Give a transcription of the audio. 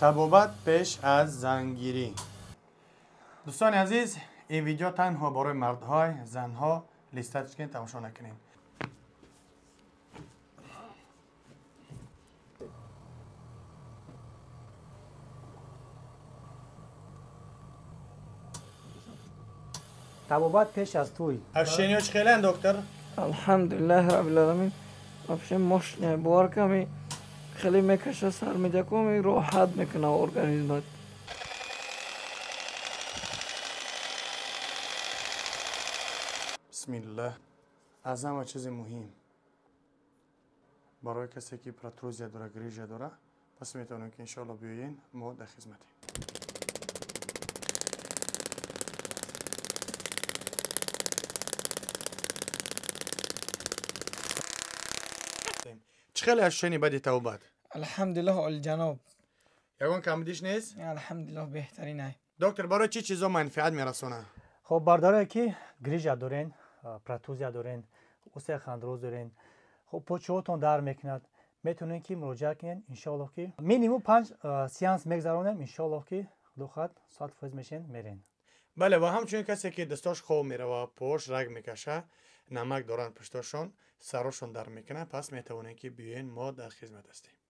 Табобат пеш аз зангирӣ. Дӯстони азиз, ин видео танҳо барои мардҳои, занҳо листатш кунед, тамошо накунед. Табобат пеш аз тӯй. Ощущения чӣ хеланд, доктор? Алҳамдулиллаҳи раббил аламин. Вообще мощная бовар ками хеле мекаша, сар медякоми роҳат мекуна организмат. Бисмиллаҳ. Аз ҳама чизи муҳим барои касе ки протрузия дора, грижа дора, пас метавонем ки иншоалло биёен, мо дар хизматем. Чӣ хеле ощущение баъди табобат? Алҳамдулиллаҳ, олиҷаноб. Ягон камбудиш нест? Алҳамдулиллаҳ, беҳтарин ай. Доктор, барои чӣ чизо манфиат мерасонад? Хоб, бардорое ки грижа дорен, протрузия дорен, остеохондроз дорен, хоб, почаҳотон дард мекунад, метавонед ки муроҷиат кунед. Иншоаллоҳ ки минимум 5 сеанс мегзаронем, иншоаллоҳ ки худо хоҳад 100% мешен, мерен. Бале, ва ҳамчунин касе ки дастош хоб мерава, пош раг мекаша, намак доранд пуштошон, сарошон дард мекунад, пас метавонед ки биёен, мо дар хизмат ҳастем.